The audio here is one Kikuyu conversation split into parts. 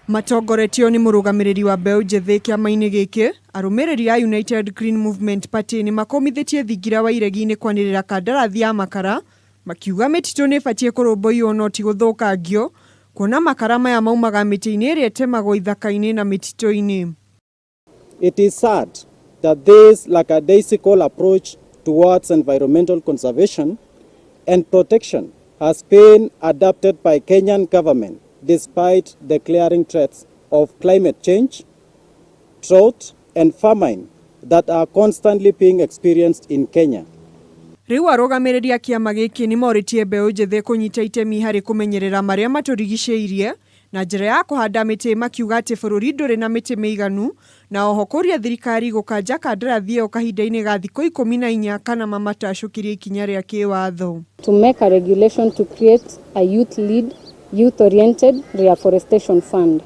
Matongoretio nĩ mũrũgamĩrĩri wa mbeũ njĩthĩ kĩama-inĩ gĩkĩ, arũmĩrĩri a United Green Movement Party nĩ makũmithĩtie thingira wa iregi-inĩ kwanĩrĩra kandarathi ya makara, makiuga mĩtitũ nĩ ĩbatiĩ kũrũmbũiywo no ti gũthũkangio, kuona makara maya maumaga mĩtĩ-inĩ ĩrĩa ĩtemagwo ithaka-inĩ na mĩtitũ-inĩ. It is sad that this lackadaisical approach towards environmental conservation and protection has been adopted by Kenyan government despite the glaring threats of climate change, drought and famine that are constantly being experienced in Kenya. Rĩu arũgamĩrĩri a kĩama gĩkĩ nĩ morĩtie mbeũ njĩthĩ kũnyita itemi harĩ kũmenyerera marĩa matũrigicĩirie na njĩra ya kũhanda mĩtĩ, makiuga atĩ bũrũri ndũrĩ na mĩtĩ mĩiganu, na oho kũria thirikari gũkanja kandarathi ĩyo kahinda-inĩ ga thikũ 14 kana mamatacũkĩrie ikinya rĩa kĩwatho. To make a regulation to create a youth-led, youth-oriented reforestation fund.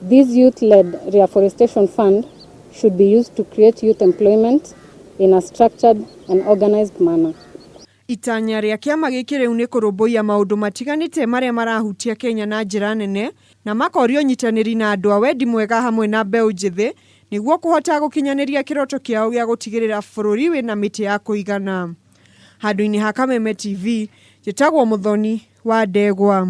This youth-led reforestation fund should be used to create youth employment in a structured and organized manner. Itanya rĩa kĩama gĩkĩ rĩu nĩ kũrũmbũiya maũndũ matiganĩte marĩa marahutia Kenya na njĩra nene, na makoria ũnyitanĩri na andũ a wendi mwega hamwe na mbeũ njĩthĩ nĩguo kũhota gũkinyanĩria kĩroto kĩao gĩa gũtigĩrĩra bũrũri wĩna mĩtĩ ya kũigana. Handũ-inĩ ha Kameme TV, njĩtagwo Mũthoni wa Ndegwa.